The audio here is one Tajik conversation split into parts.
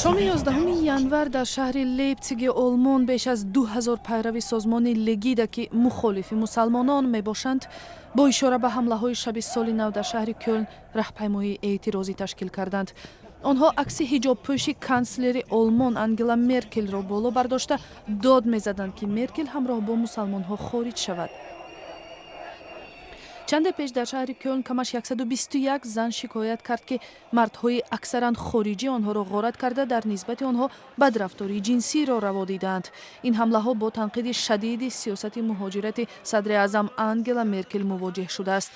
Шоми 11 январ дар шаҳри Лейпциги Олмон беш аз 2000 пайрави созмони Легида, ки мухолифи мусалмонон мебошанд, бо ишора ба ҳамлаҳои шаби соли нав дар шаҳри Кёлн раҳпаймоии эътирозӣ ташкил карданд. Онҳо акси ҳиҷобпӯши канслери Олмон Ангела Меркелро боло бардошта, дод мезаданд, ки Меркел ҳамроҳ бо мусалмонҳо хориҷ шавад. Чанде пеш дар шаҳри Кёлн камаш 121 зан шикоят кард, ки мардҳои аксаран хориҷӣ онҳоро ғорат карда, дар нисбати онҳо бадрафтории ҷинсиро раво дидаанд. Ин ҳамлаҳо бо танқиди шадиди сиёсати муҳоҷирати садри аъзам Ангела Меркел мувоҷеҳ шудааст.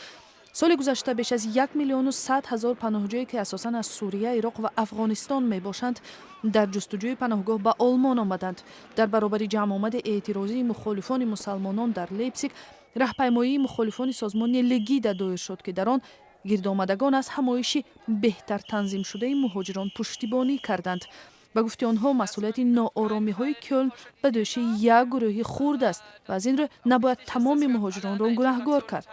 Соли гузашта беш аз 1 100 000 паноҳҷӯе, ки асосан аз Сурия, Ироқ ва Афғонистон мебошанд, дар ҷустуҷӯи паноҳгоҳ ба Олмон омаданд. Дар баробари ҷамъомади эътирозии мухолифони мусалмонон дар Лейпсиг раҳпаймоии мухолифони созмони Легида доир шуд, ки дар он гирдомадагон аз ҳамоиши беҳтар танзимшудаи муҳоҷирон пуштибонӣ карданд. Ба гуфти онҳо, масъулияти нооромиҳои Кёлн ба дӯши як гурӯҳи хурд аст ва аз ин рӯ набояд тамоми муҳоҷиронро гунаҳгор кард.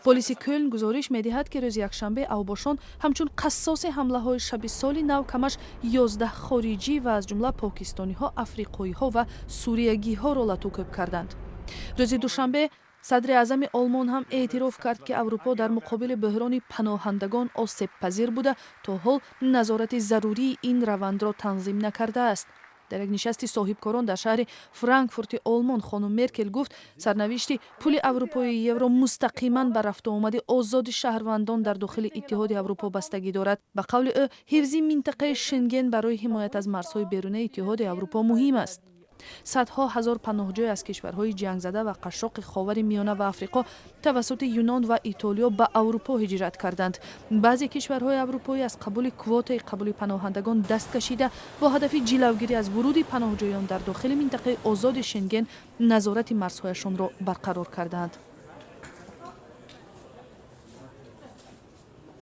Полиси Кёлн гузориш медиҳад, ки рӯзи якшанбе авбошон ҳамчун қассоси ҳамлаҳои шаби соли нав камаш 11 хориҷӣ ва аз ҷумла покистониҳо, африқоиҳо ва суриягиҳоро латукӯб карданд. Рӯзи душанбе садри аъзами Олмон ҳам эътироф кард, ки Аврупо дар муқобили бӯҳрони паноҳандагон осебпазир буда, то ҳол назорати зарурии ин равандро танзим накардааст. Дар як нишасти соҳибкорон дар шаҳри Франкфурти Олмон хонум Меркел гуфт, сарнавишти пули аврупоии евро мустақиман ба рафтуомади озоди шаҳрвандон дар дохили Иттиҳоди Аврупо бастагӣ дорад. Ба қавли ӯ, ҳифзи минтақаи Шенген барои ҳимоят аз марзҳои берунаи Иттиҳоди Аврупо муҳим аст. Садҳо ҳазор паноҳҷӯй аз кишварҳои ҷангзада ва қашшоқи Ховари Миёна ва Африқо тавассути Юнон ва Итолиё ба Аврупо ҳиҷрат карданд. Баъзе кишварҳои аврупоӣ аз қабули квотаи қабули паноҳандагон даст кашида, бо ҳадафи ҷилавгирӣ аз вуруди паноҳҷӯён дар дохили минтақаи озоди Шенген назорати марзҳояшонро барқарор кардаанд.